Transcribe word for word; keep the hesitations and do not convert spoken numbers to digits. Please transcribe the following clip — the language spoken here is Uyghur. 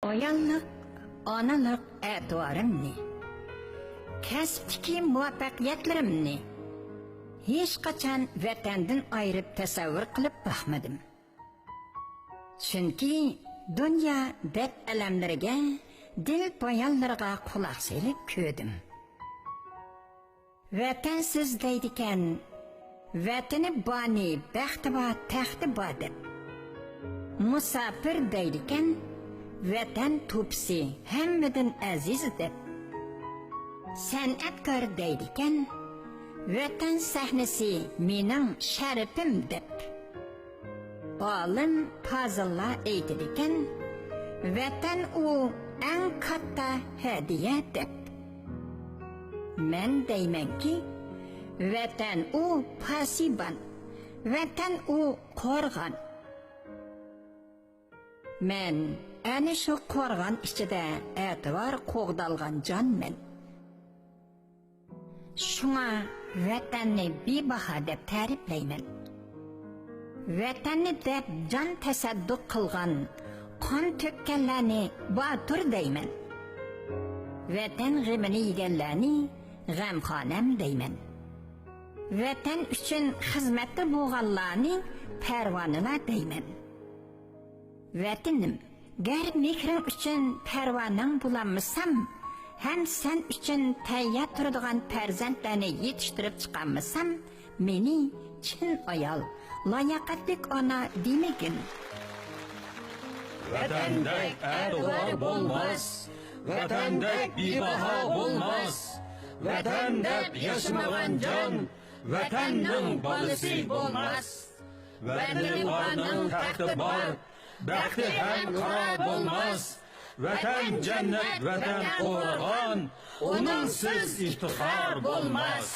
ئاياللىق، ئانىلىق ئەتىۋارىمنى، كەسىپتىكى مۇۋەپپەقىيەتلىرىمنى ھېچقاچان ۋەتەندىن ئايرىپ تەسەۋۋۇر قىلىپ باقمىدىم. چۈنكى دۇنيا دەرد-ئەلەملىرىگە، دىل بايانلىرىغا قۇلاق سېلىپ كۆردۈم. ۋەتەنسىز دەيدىكەن، ۋەتىنى بارنى بەختى بار، تەختى بار دەپ. مۇساپىر دەيدىكەن، ۋەتەن توپىسى ھەممىدىن ئەزىز دەپ. سەنئەتكار دەيدىكەن، ۋەتەن سەھنىسى مېنىڭ شەرىپىم دەپ. ئالىم پازىللار ئېيتىدىكەن، ۋەتەن ئۇ ئەڭ كاتتا ھەدىيە دەپ. مەن دەيمەنكى، ۋەتەن ئۇ پاسىبان، ۋەتەن ئۇ قورغان. مەن ئەنە شۇ قورغان ئىچىدە ئەتىۋار قوغدالغان جانمەن. شۇڭا ۋەتەننى بىباھا دەپ تەرىپلەيمەن. ۋەتەننى دەپ جان تەسەددۇق قىلغان، قان تۆككەنلەرنى باتۇر دەيمەن. ۋەتەن غېمىنى يېگەنلەرنى غەمخانەم دەيمەن. ۋەتەن ئۈچۈن خىزمەتتە بولغانلارنى پەرۋانىلار دەيمەن. ۋەتىنىم، گەر مېھرىڭ ئۈچۈن پەرۋانەڭ بولالمىسام، ھەم سەن ئۈچۈن تەييار تۇرىدىغان پەرزەنتلەرنى يېتىشتۈرۈپ چىقالمىسام، مېنى چىن ئايال، لاياقەتلىك ئانا دېمىگىن. ۋەتەندەك ئەتىۋار بولماس، ۋەتەندەك بىباھا بولماس، ۋەتەن دەپ ياشىمىغان جان، ۋەتەننىڭ بالىسى بولماس. ۋەتىنى بارنىڭ تەختى بار، بەختى ھەم قارا بولماس. ۋەتەن جەننەت، ۋەتەن قورغان، ئۇنىڭسىز ئىفتىخار بولماس.